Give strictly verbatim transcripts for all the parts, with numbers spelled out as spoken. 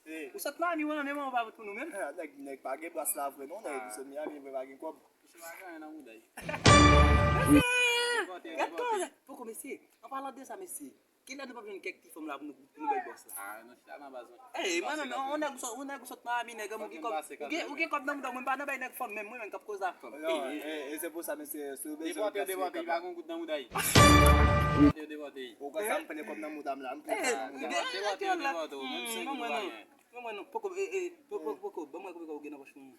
Ou sot Miami, ou nan menm, ou pa pou nou menm. Nèg, nèg pa gen bras la vre non, nèg. Ou sot Miami, men pa gen kòb. Mesye, pa gen anyen nan mouda. Gad kòman, poko mesye, an palan de sa mesye, kilè nou p ap jwenn kèk ti fanm la pou nou, pou nou bay bòs la? Ah, nou chita nan baz mwen. Ey, mwen menm, yon nèg ou sot, yon nèg ou sot Miami, nèg, ou gen kòb, ou gen, ou gen kòb nan mouda, mwen pa nan bay nèg fanm menm, mwen menm k ap koze ak fanm. Non, e, e se pou sa mesye, si w bezwen depòte yo devan peyi, pa gen goud nan mouda. Depòte yo devan peyi. Ou kwè sa m plen kòb nan mouda m la, m plen kòb nan mouda m. Depòte yo devan peyi, menm si goud ou pa gen. Ban mwen non, poko, e, e, po- po- poko, ban mwen konbyen kòb ou gen nan pòch mwen.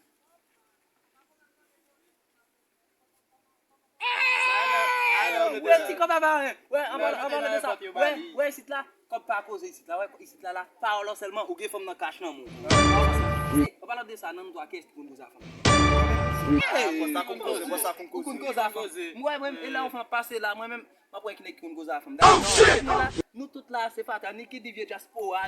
Wè, ti kòb ava, wè. Wè, an palan, an palan de sa, wè, wè, isit la, kòb pa koze isit la, wè, isit la, la, pawòl sèlman, ou gen fanm nan kach nan men w. An palan de sa, nan nou twa, kiyès ki konn koze a fanm? Ey, bòs la konn koze, bòs la konn koze. Ou konn koze a fanm. Mwen, mwen, e lè yon fanm ap pase la, mwen menm, m ap wè ki nèg ki konn koze a fanm. Dayè, nou la, nou tout la, se fatra, ni ki di vye dyaspora.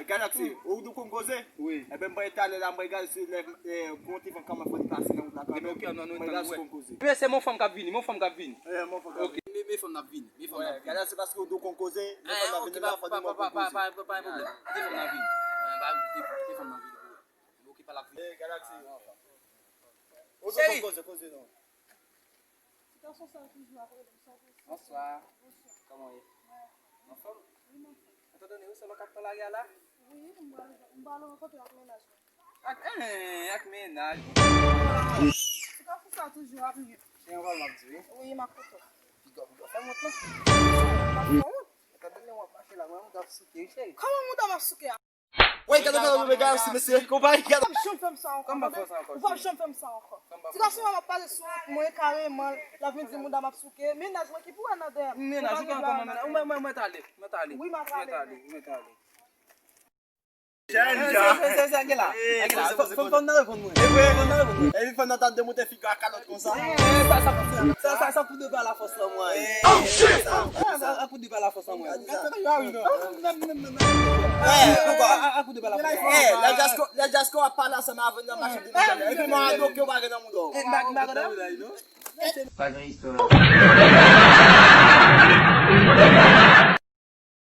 Galaxy, ou di w konn koze? Wi. Ebyen, mwen talè la, mwen gade si lè, eh, gon ti van kòman fò li pase nan wout la kanmenm. Mwen gade si w konn koze. Ebyen, se mon fanm k ap vini, mon fanm k ap vini. Eh, mon fanm k ap vini. Ok, men, men fanm nan ap vini, men fanm nan ap vini. Galaxy, paske ou di w konn koze, men fanm nan vini la, fò di mwen ou konn koze. Pa, pa, pa, pa gen pwoblèm. Kite fanm nan vini. Mwen pa kite fanm nan vini pou ou. Okipe l ap vini. Eh, Galaxy. Ou di w konn koze, koze non. Ti gason sa toujou ap rele m san pou san. Bonswa. Bonswa. Kòman w ye? Anfòm? Wi, m anfòm. Etandone ou se lè w k ap pran lari a la? Wi, m pral, m pral rankontre ak mennaj mwen. Ak, eh, ak mennaj ou? Ti gason sa toujou ap rele. Se yon pawòl m ap di w, wi. Wi, m ap koute w. Bigò, bigò, fè m wont non. M ap fè w wont. Etandone w ap mache la, mwen mouda ap souke, wi, cheri. Kòman mouda m ap souke a? Woy, gade nan mwen, gade si mesye, konpay, gade. Ou p ap janm fè m sa ankò, tande? Ou p ap janm fè m sa ankò. Ti gason an ap pale sou wout mwen kareman, l ap vin di mouda m ap souke. Mennaj mwen ki pou wè nan dèyè m. Mennaj ou pa gen dwa wè nan dèyè m. Mwen, mwen, mwen t ale, mwen t ale. Wi, m ap ale. Mwen t ale, mwen t ale. Jèn jan. Se, se, se, se, gen la. Gen la. Fò, fò, fò n reponn mwen. E vre. Fò n reponn mwen. Epi fò n ta demonte figi a kalòt konsa. Eh, sa, sa, sa, sa, sa pou de pa lafòs lan mwen. Oh, shit! Sa, sa, sa pou de pa lafòs lan mwen. Gade sa yo a wi non. Eh, poukwa? A, a, a pou de pa lafòs lan mwen. Eh, lè Jasco, lè Jasco ap pale ansanm avè n nan machin de Nigeria. Epi mwen a doke w pa gen nan mouda w. Eh, m pa, m pa gen nan mouda w non. Pa gen istwa.